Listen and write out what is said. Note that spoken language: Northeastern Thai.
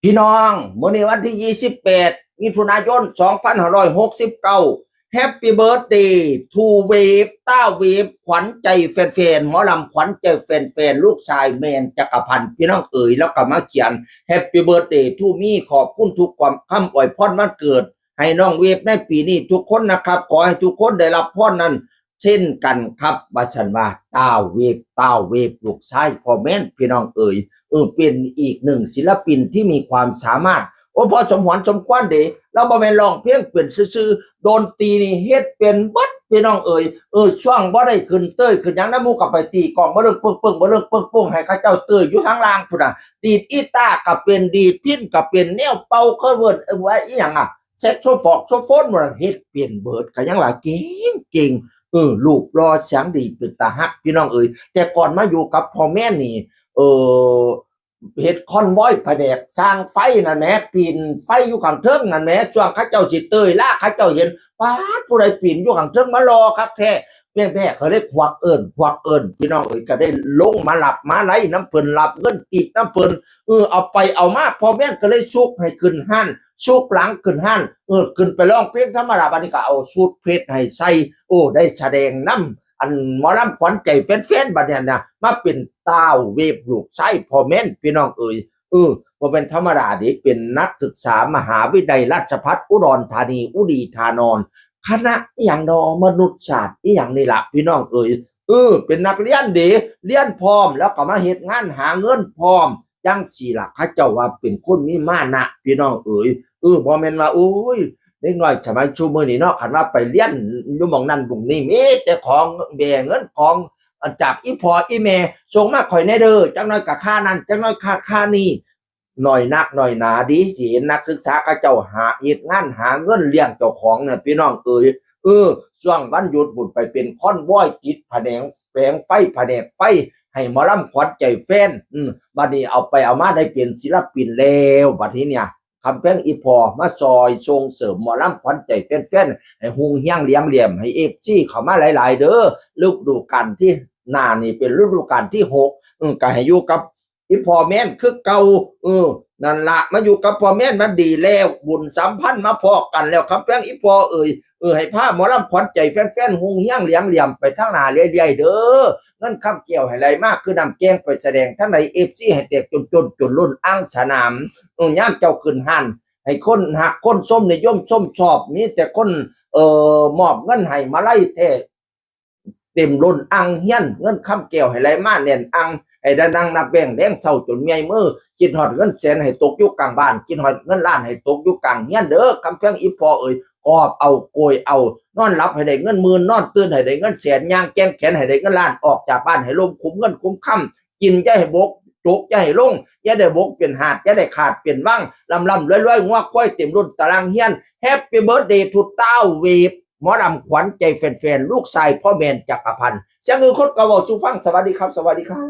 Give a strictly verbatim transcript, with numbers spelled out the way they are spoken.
พี่น้อง มื้อนี้วันที่ยี่สิบแปด มิถุนายน สองพันห้าร้อยหกสิบเก้า Happy Birthday to Wave ต้า Wave ขวัญใจแฟนๆ หมอลำขวัญใจแฟนๆ ลูกชายแมนจักรพันธ์ พี่น้องเอ๋ย แล้วก็มาเขียน Happy Birthday to me ขอบคุณทุกความคำอวยพรวันเกิด ให้น้องเวฟในปีนี้ทุกคนนะครับ ขอให้ทุกคนได้รับพรนั้น เช่นกันครับ ว่าซั่นว่า ต้า Wave ต้า Wave ลูกชายพ่อแมน พี่น้องเอ๋ย เออ เป็นอีกหนึ่งศิลปินที่มีความสามารถ โอ้ พอสมหวนสมควรเด้ เราบ่แม่นร้องเพลงเป็นซื่อๆ ดนตรีนี่เฮ็ดเป็นเบิด พี่น้องเอ๋ย เออ ช่วงบ่ได้ขึ้นเต้ยขึ้นหยังนะ หมู่ก็ไปตีกลองบ่เลิกเปิ้งๆ บ่เลิกเปิ้งๆ ให้เขาเจ้าเต้ยอยู่ข้างล่างพุ้นน่ะ ดีดอีตาร์ก็เป็น ดีดพิณก็เป็น แนวเป่า cover เอ่อ ว่าอีหยังอะ แซกโซฟอกโซโฟนหมดเฮ็ดเป็นเบิด ก็ยังว่าเก่งๆ เออ รูปหล่อเสียงดีเป็นตาฮัก พี่น้องเอ๋ย แต่ก่อนมาอยู่กับพ่อแมนนี่ เออ เฮ็ดคอนวอยผนกสร้างไฟนั่นแหม ปีนไฟอยู่ข้างเทิงนั่นแหม ช่วงเขาเจ้าสิเตยลา เขาเจ้าเห็น ป๊าด ผู้ใดปีนอยู่ข้างเทิงมาหล่อคักแท้ แม่ๆ เขาเลยควักเอิ้น ควักเอิ้น พี่น้องเอ๋ย ก็ได้ลงมารับมาลัยนำเพิ่น รับเงินติปนำเพิ่น เออ เอาไปเอามา พ่อแมนก็เลยซุกให้ขึ้นห้าน ซุกหลังขึ้นห้าน เออ ขึ้นไปร้องเพลงธรรมดา บัดนี้ก็เอาสูทเพชรให้ใส่ โอ้ ได้แสดงนำ อันหมอลำขวัญใจแฟนๆ บัดเนี้ยนะ มาเป็นต้า Wave ลูกชายพ่อแมน พี่น้องเอ๋ย เออ บ่เป็นธรรมดาเด้ เป็นนักศึกษามหาวิทยาลัยราชภัฏอุดรธานี อุดีธานนท์ คณะอีหยังดอ มนุษยศาสตร์อีหยังนี่ล่ะ พี่น้องเอ๋ย เออ เป็นนักเรียนเด้ เรียนพร้อม แล้วก็มาเฮ็ดงานหาเงินพร้อม จั่งซี้ล่ะ เขาเจ้าว่าเป็นคนมีมานะ พี่น้องเอ๋ย เออ บ่แม่นว่า โอ้ย เด็กน้อยสมัยซุมื้อนี้เนาะ คันว่าไปเรียนอยู่หม่องนั้นหม่องนี้ มีแต่ของแบ่เงินของ อันจากอีพ่ออีแม่ ส่งมาข่อยแหน่เด้อ จักหน่อยก็ค่านั้น จักหน่อยค่า ค่านี้ น้อยนักน้อยหนาเด้ ที่เห็นนักศึกษาเขาเจ้าหาเฮ็ดงานหาเงินเลี้ยงเจ้าของน่ะ พี่น้องเอ๋ย เออ ช่วงวันหยุดพุ้นไปเป็นคอนวอยติดผนกแปลงไฟ ผนกไฟ ให้หมอลำขวัญใจแฟน อืม บัดนี้เอาไปเอามาได้เป็นศิลปินแล้ว บัดนี้เนี่ย คำแพงอีพ่อมาซอยส่งเสริมหมอลำขวัญใจแฟนๆ ให้ฮุ่งเฮียงเหลียงเหลี่ยม ให้ เอฟซี เข้ามาหลายๆ เด้อ ฤดูกาลที่หน้านี่เป็นฤดูกาลที่หก อืม ก็ให้อยู่กับอีพ่อแมนคือเก่า เออ นั่นละ มาอยู่กับพ่อแมนมันดีแล้ว บุญสัมพันธ์มาพ้อกันแล้ว คำแพงอีพ่อเอ๋ย เออ ให้พาหมอลำขวัญใจแฟนๆ ฮุ่งเฮียงเหลียงเหลี่ยมไปทางหน้าเรื่อยๆ เด้อ เงินคำแก้วให้ไหลมาคือน้ำแกง ไปแสดงทางใด เอฟซี ให้แตกจนๆ จนล้นอ่างสนาม เออ ยามเจ้าขึ้นห้าน ให้คนฮักคนชมนิยมชมชอบ มีแต่คน เอ่อ มอบเงินให้มาลัยแท้ เต็มล้นอ่างเฮือน เงินคำแก้วให้ไหลมาแน่นอ่าง ให้ได้นั่งนับแบงค์แลงเช้าจนเมื่อยมือ คิดฮอดเงินแสนให้ตกอยู่กลางบ้าน คิดฮอดเงินล้านให้ตกอยู่กลางเฮือนเด้อ คำแพงอีพ่อเอ๋ย กอบเอาโกยเอา นอนหลับให้ได้เงินหมื่น นอนตื่นให้ได้เงินแสน ย่างแกว่งแขนให้ได้เงินล้าน ออกจากบ้านให้ล้มคุ้มเงินคุ้มคำ กินอย่าให้บก ตกอย่าให้ลง อย่าได้บกเป็นหาด อย่าได้ขาดเป็นวัง ร่ำๆ รวยๆ งัวควายเต็มล้นตารางเฮือน Happy Birthday to ต้า Wave หมอลำขวัญใจแฟนๆ ลูกชายพ่อแมนจักรพันธ์ เสียงอื่นคนก็เว้าสู่ฟัง สวัสดีครับ สวัสดีครับ